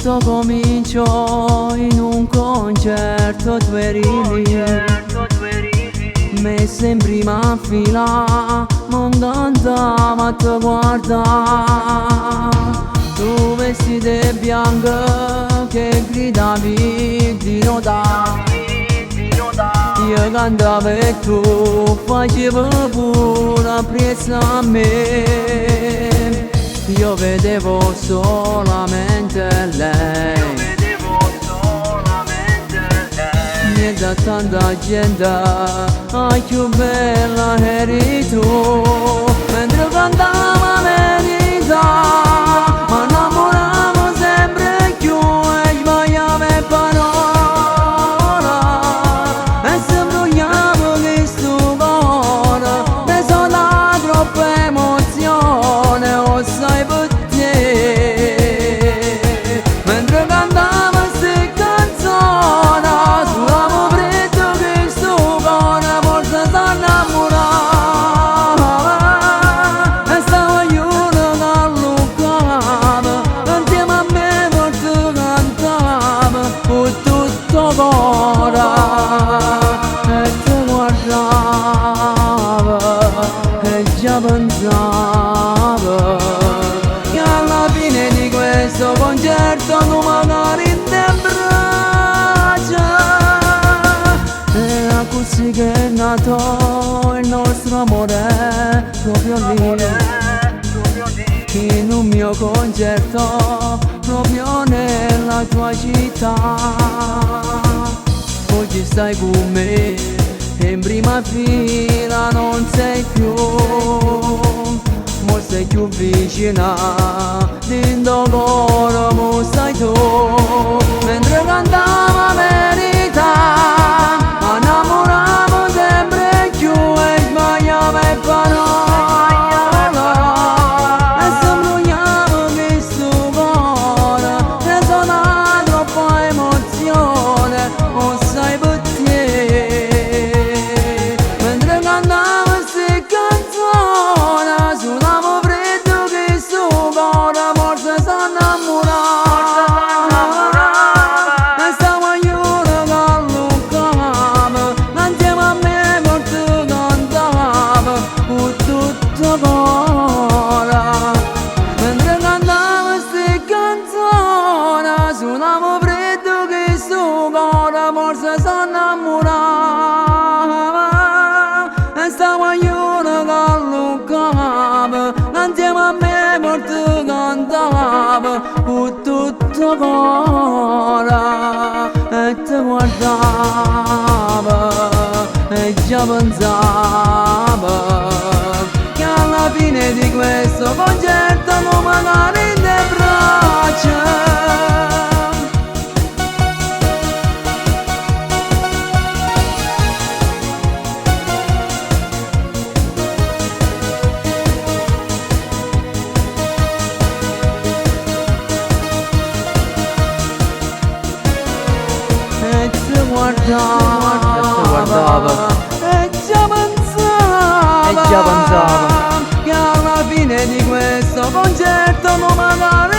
Tutto cominciò in un concerto, tu eri lì, messa in prima fila, mi incantava a te guardare. Tu vestita bianca che gridavi di notare. Io cantavo e tu facevi pure appresso a me. Io vedevo solamente lei. Mmiezzo a tanta gente, 'a cchiù bella eri tu. Mentre cantava 'a verità, m'annamuravo sempre 'e cchiù e sbagliavo 'e parole. E se 'mbrugliava chistu core, me so' data troppa emozione, 'o sai pecché? Mentre cantava 'sta canzone, sudavo freddo chistu core, forse s'annammurava. E 'sta guagliona ch'alluccava, insieme a me forse cantava cu tutt' 'o core. E te guardavo e già pensavo che alla fine di questo concerto tu magari 'int' 'e braccia. E accussì che è nato il nostro amore proprio lì, in un mio concerto, proprio nella tua città. Oggi stai con me e in prima fila non sei più, mo sei più vicina, dint' core mo stai tu. Mentre cantava 'a verità, m'annamuravo sempre 'e cchiù e sbagliavo 'e parole. E se 'mbrugliava chistu core, preso da troppa emozione, 'o sai pecché? Mentre cantava 'sta canzone, sudavo freddo chistu core, forse s'annammurava. E 'sta guagliona ch'alluccava, insieme a me forse cantava cu tutt' 'o core. Mentre cantava 'sta canzone, sudavo freddo chistu core, forse s'annammurava. E 'sta guagliona ch'alluccava, insieme a me forse cantava cu tutt' 'o core. E te guardavo e già pensavo che alla fine di questo concerto tu magari 'int' 'e braccia. E te guardavo e già pensavo E già pensavo che alla fine di questo concerto tu magari